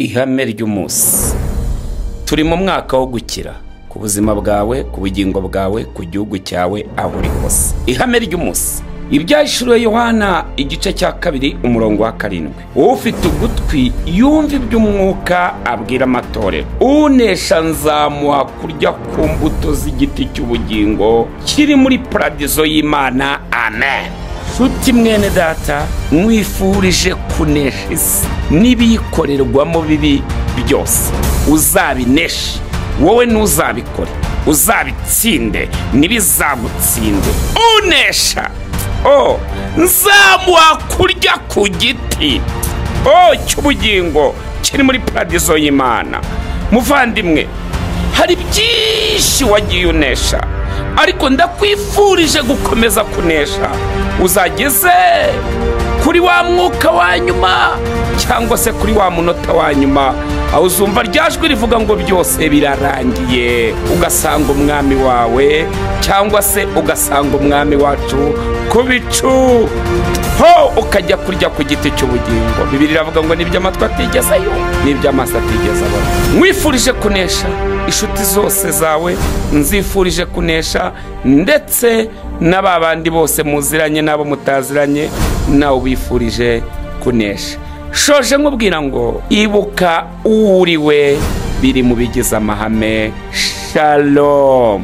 Ihame ry'umunsi: turi mu mwaka wo gukira ku buzima bwawe, ku bugingo bwawe, ku gihugu cyawe, aho uri hose. Ihame ry'umunsi, Ibyahishuriwe Yohana igice cya 2 umurongo wa 7: ufite ugutwi yumva iby'Umwuka abwira amatorero. Unesha nzamuha kurya ku mbuto z'igiti cy'ubugingo kiri muri paradizo y'Imana. Amen. Nshuti mwene data, mwifurije kunesha isi n'ibiyikorerwamo bibi byose. Uzabineshe, wowe ntuzabikore, uzabitsinde, ntibizagutsinde. Unesha, o nzamuha kurya ku giti o cy'ubugingo kiri muri paradizo y'Imana. Muvandimwe, hari byinshi wagiye unesha, ariko ndakwifurije gukomeza kunesha, uzageze kuri wa mwuka wa nyuma cyangwa se kuri wa munota wa nyuma, aho uzumva rya jwi rivuga ngo byose birarangiye, ugasanga umwami wawe cyangwa se ugasanga umwami wacu ku bicu, ho ukajya kurya ku giti cy'ubugingo. Bibiliya iravuga ngo nibyo amatwi atigeze yumva, nibyo amaso atigeze abona. Mwifurije kunesha inshuti zose zawe, nzifurije kunesha ndetse n'aba bandi bose muziranye n'abo mutaziranye, nawe ubifurije kunesha. Shoje nkubwira ngo ibuka uwo uriwe, biri mu bigize amahame. Shalom.